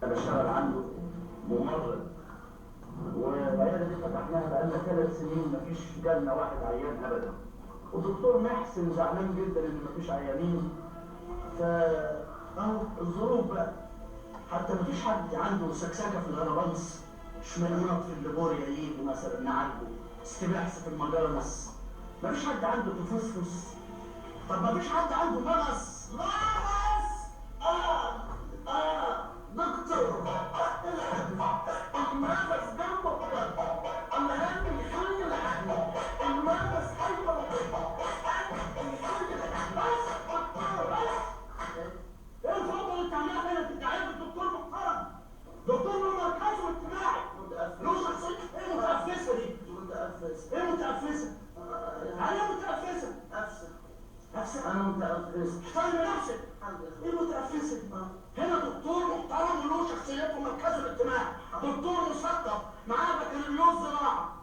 انا بشتغل عنده ممرض، والعياده دي فتحناها بقالنا 3 سنين مفيش جالنا واحد عيان ابدا. والدكتور محسن زعلان جدا ان مفيش عيانين. فا اهو الظروف بقى، حتى مفيش حد عنده سكسكه في الهربانس، شمرنات في الليبوريا يجي مثلا نعالجه، استباحس في المجانس، مفيش حد عنده تفسفس. طب مفيش حد عنده مغص؟ مغص! اه اه دكتور المغص جنبه، الله يخلي المغص. ايوه بس دكتور بس. ايه الفوضى اللي بتعملها هنا؟ انت عارف الدكتور محترم، دكتور له مركزه الاجتماعي، له شخصية. ايه متأفسة دي؟ متأفس. ايه متأفسة؟ يعني ايه متأفسة؟ أفسة. أفسة؟ أنا متأفس. احترم نفسك. الحمد ايه لله. متأفسة دي؟ هنا دكتور محترم وله شخصيته ومركزه الاجتماعي، دكتور مثقف معاه بكالوريوس زراعة.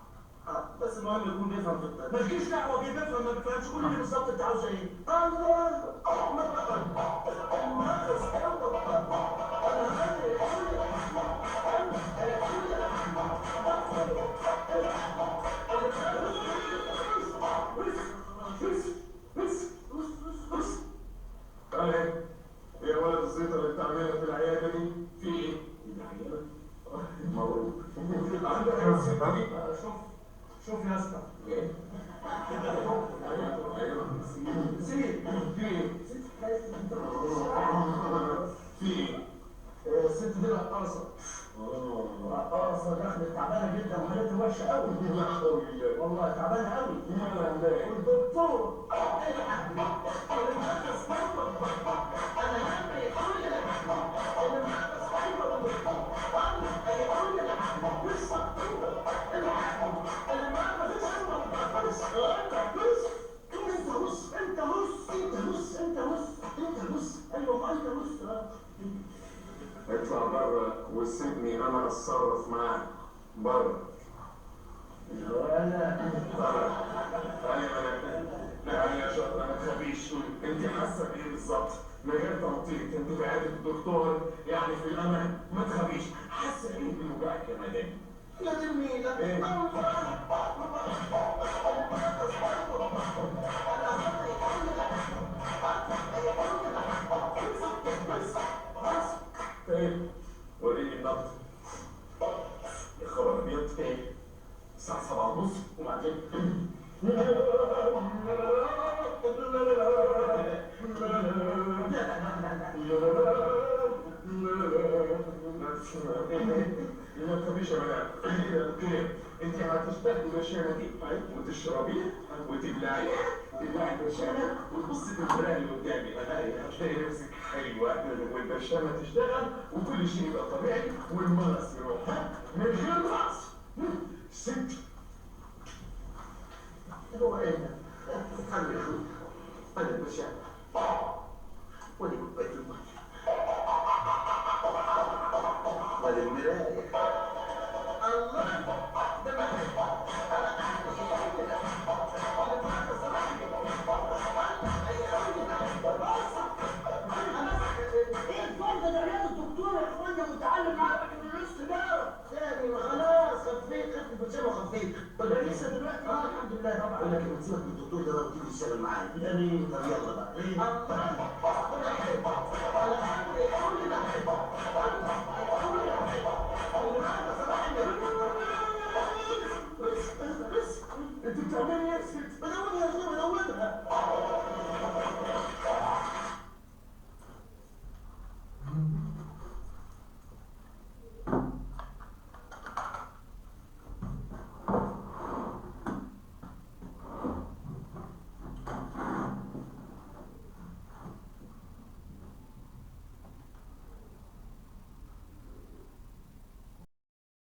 بس المهم يكون بيفهم في الطب. مالكيش دعوة بيه بيفهم ما بيفهمش، قولي لي بالظبط انت عاوزة ايه؟ الله. ايه يا ولد الزيطة اللي بتعملها في العيادة دي؟ في ايه؟ العيادة؟ مبروك. عندك ايه الست دي؟ شوف شوف يا اسطى. ايه؟ ايوه ايوه. سيب. في ايه؟ في ايه؟ الست دي رقاصة. رقاصة دخلت تعبانة جدا وحالتها وحشة قوي. لا حول الله. والله تعبانة قوي. مالها عندها ايه؟ والدكتور انت هس انت هس انت هس انت هس انت هس. ايوه ما انت هس. اطلع بره وسيبني انا اتصرف معاك بره. ولا بره. تعالي يا ملاك، تعالي يا شاطرة، ما تخافيش. انت حاسه بايه بالظبط؟ من غير تنطيط، انت في عيادة الدكتور يعني في الامان، ما تخافيش. حاسه ايه اللي بيوجعك يا مدام؟ يا دي النيلة. ايه؟ ايه؟ وريني النبض. يا خبر ابيض. ايه؟ الساعة 7:30. وبعدين؟ ما تخافيش يا مدام. okay، انت هتشتغلي البرشامه دي وتشربيها وتبلعيها، تبلعي البرشامه وتبصي في المراية اللي قدامك، هتلاقي نفسك حلوة، والبرشامه تشتغل وكل شيء يبقى طبيعي والمغص يروح من غير مغص. ست هو ايه ده؟ الحمد لله. انا البرشام ودي كوباية المية وادي المراية. الله ده ما ايه الفوضى ده؟ عيادة الدكتور يا اخوانا، متعلم معاه بكالوريوس تجارة. تاني ما خلاص خفيت، خدت البرشام وخفيت. ده لسه دلوقتي؟ اه الحمد لله. طبعا. بقول لك ما تسيبك من الدكتور ده بقى وتيجي تشتغل معايا. يا ريت. طب يلا بقى. ايه؟ بس انت بتعملي ايه يا ست؟ بدونها يا اخويا بدونها.